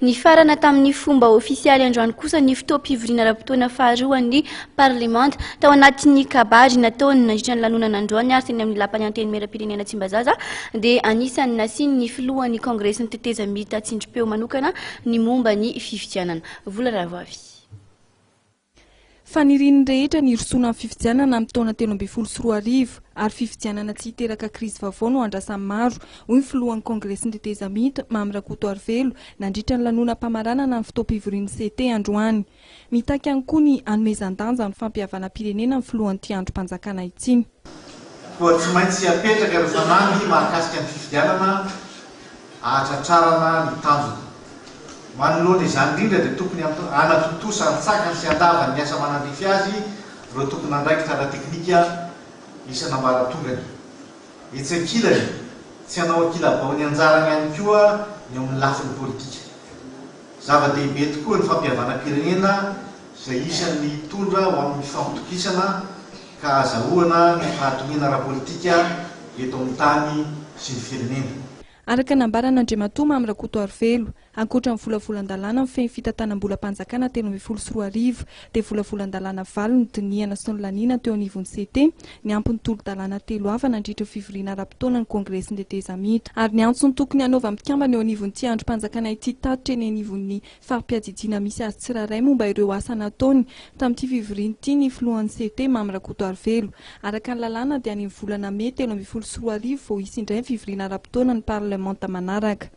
Nifarana tamin'ny fomba ofisialy androany kosa ny fotoam-pivoriana ara-potoana faharoan'ny Parlemanta. Tao anatin'ny kabary nataony nandritra ny lanonana androany ary teny amin'ny Lapan'ny Antenimierampirenena Tsimbazaza dia anisan'ny nasian'ny filohan'ny Kongresin'ny tetezamita tsindrim-peo manokana ny momba ny fifidianana. Vola Ravoavy. Fanirian'ny rehetra ny hirosoana amin'ny fifidianana amin'ny taona 2013 ary fifidianana tsy hiteraka krizy vaovao no andrasan'ny maro, hoy ny filohan'ny Kongresin'ny tetezamita, Mamy Rakotoarivelo, nandritra ny lanonam-pamaranana ny fotoam-pivorian'ny CT androany. Mitaky ihany koa ny hanomezan-danja ny fampihavanam-pirenena ny filohan'ity andrim-panjakana ity. Koa tsy maintsy apetraka ireo fanamby mahakasika ny fifidianana ahatratrarana ny tanjona. Manoloana izany indrindra dia tokony hanatontosa an-tsakany sy an-davany ny asa manandrify azy ireo tompon'andraikitra ara-teknika isan'ambaratongany. Etsy ankilany, tsy hanao ankilabao ny anjarany ihany koa ny eo amin'ny lafiny politika. Zava-dehibe tokoa ny fampihavanam-pirenena izay isan'ny hitondra ho amin'ny fifampitokisana ka hahazahoana ny fahatoniana ara-politika eto amin'ny tany sy ny firenena. Araka ny nambaran'Andriamatoa Mamy Rakotoarivelo, ankoatra ny volavolan-dalàna mifehy ny fitantanam-bolam-panjakana 2013 dia volavolan-dalàna valo nodinihana sy nolaniana teo anivon'ny CT, niampy ny tolo-dalàna telo hafa nandritra ny fivoriana ara-potoana ny Kongresin'ny tetezamita. Ary niantso ny tokony hanaovan'ny mpikambana eo anivon'ity andrim-panjakana ity tatitra eny anivon'ny fari-piadidiana misy azy tsirairay momba ireo asa nataony tamin'ity fivoriana ity ny filohan'ny CT, Mamy Rakotoarivelo. Araka ny lalàna dia any amin'ny volana mey 2013 vao hisy indray ny fivoriana ara-potoana ny parlemanta manaraka.